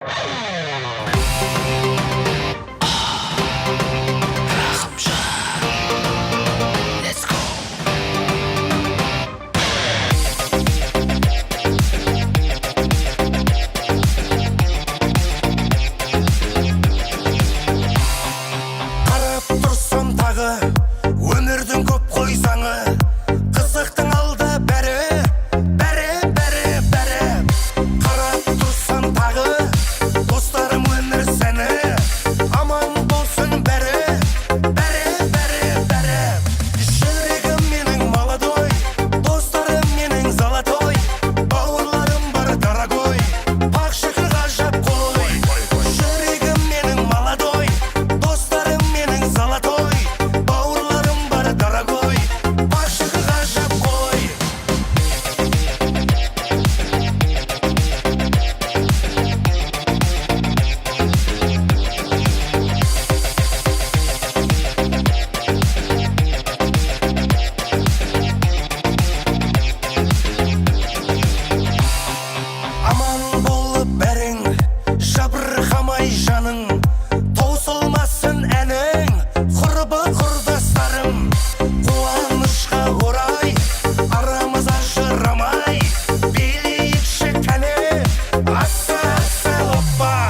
Рахымжан. Let's go. Қарап тұрсам тағы, өмірдің көп қой заңы. Қызықтың алда бәрі, бәрі, бәрі, бәрі. Қарап тұрсам тағы, достарым, өмір сәні. Аман болсын бәрі, бәрі, бәрі, бәрі. Жүрегім менің молодой, достарым менің золотой. Бауырларым бар дорогой, бақ шүкір, ғажап қой. Жүрегім менің молодой, достарым менің золотой. Бауырларым бар дорогой, бақ шүкір, ғажап қой. Аман болып бәрің, жабырқамай жаның. Таусылмасын әнің, құрбы құрдастарым. Қуанышқа орай, арамыз ажырамай. Билейікші, кәне, аса, аса, оппа.